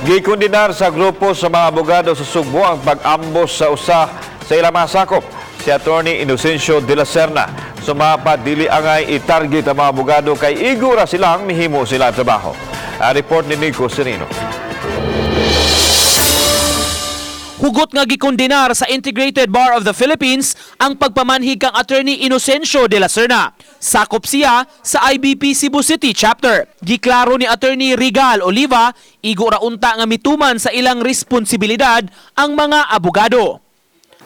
Gikondenar sa grupo sa mga abogado sa Sugbo ang pag-ambos sa usa sa ilang mga sakop, si Attorney Inocencio de la Serna. Sumapa, dili angay i-target ang mga abogado kay igo ra silang mihimo sila trabaho. Ang report ni Nico Sereno. Hugot nga gikondenar sa Integrated Bar of the Philippines ang pagpamanhig kang Attorney Inocencio de la Serna. Sakop siya sa IBP Cebu City Chapter. Giklaro ni Attorney Regal Oliva, igo ra unta nga mituman sa ilang responsibilidad ang mga abogado.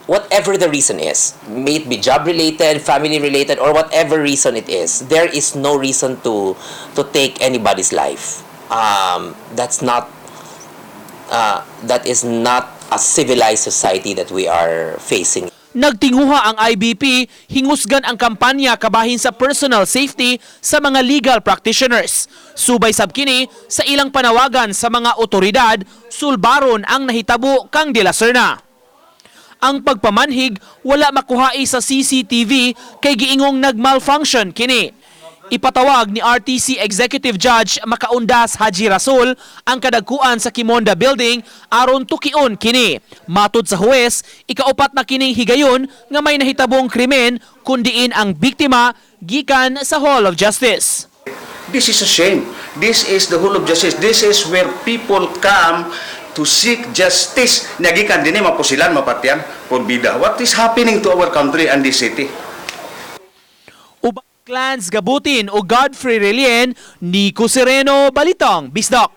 Whatever the reason is, may it be job related, family related, or whatever reason it is, there is no reason to take anybody's life. That's not that is not a civilized society that we are facing. Nagtinguha ang IBP, hingusgan ang kampanya kabahin sa personal safety sa mga legal practitioners. Subay sab kini sa ilang panawagan sa mga otoridad, sulbaron ang nahitabo kang De La Serna. Ang pagpamanhig wala makuhai sa CCTV kay giingong nagmalfunction kini. Ipatawag ni RTC Executive Judge Makaundas Haji Rasul ang kadagkuan sa Kimonda Building aron tukion kini. Matud sa huwes, ikaupat na kining higayon nga may nahitabong krimen kundiin ang biktima gikan sa Hall of Justice. This is a shame. This is the Hall of Justice. This is where people come to seek justice. Nagikan din mapusilan, mapatyan, porbida. What is happening to our country and this city? Uban Clans Gabutin o Godfrey Relien, Nico Sereno, Balitang Bisdak.